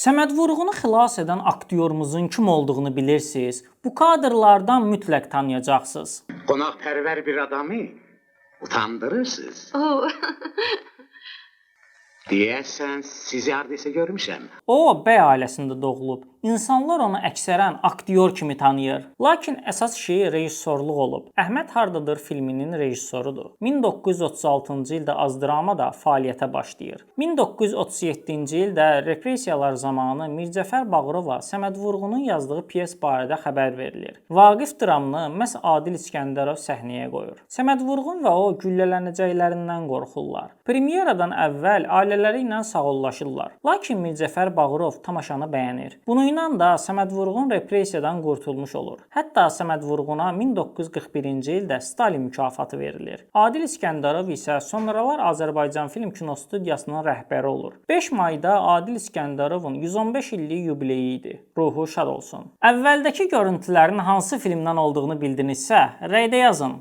Səməd Vurğunu xilas edən aktyorumuzun kim olduğunu bilirsiz? Bu kadrlardan mütləq tanıyacaqsınız. Konakperver bir adamı utandırırsınız. Oh. Deyəsən sizi hardaysa görmüşəm. O, bəy ailəsində doğulub. İnsanlar onu əksərən aktyor kimi tanıyır. Lakin əsas işi rejissorluq olub. Əhməd hardadır filminin rejissorudur. 1936-cı ildə Azdramada fəaliyyətə başlayır. 1937-ci ildə repressiyalar zamanı Mircəfər Bağırova Səməd Vurğunun yazdığı pyes barədə xəbər verilir. Vaqif dramını məhz Adil İsgəndərov səhnəyə qoyur. Səməd Vurğun və o güllələnəcəklərindən qorxurlar. Premyeradan əvvəl ailələri ilə sağollaşırlar. Lakin Mircəfər Bağırov tamaşanı bəyənir. Bununla da Səməd Vurğun repressiyadan qurtulmuş olur. Hətta Səməd Vurğuna 1941-ci ildə Stalin mükafatı verilir. Adil İsgəndərov isə sonralar Azərbaycan Film Kinostudiyasının rəhbəri olur. 5 mayda Adil İsgəndərovun 115 illik yubileyi idi. Ruhu şad olsun. Əvvəldəki görüntülərin hansı filmdən olduğunu bildinizsə, rəydə yazın.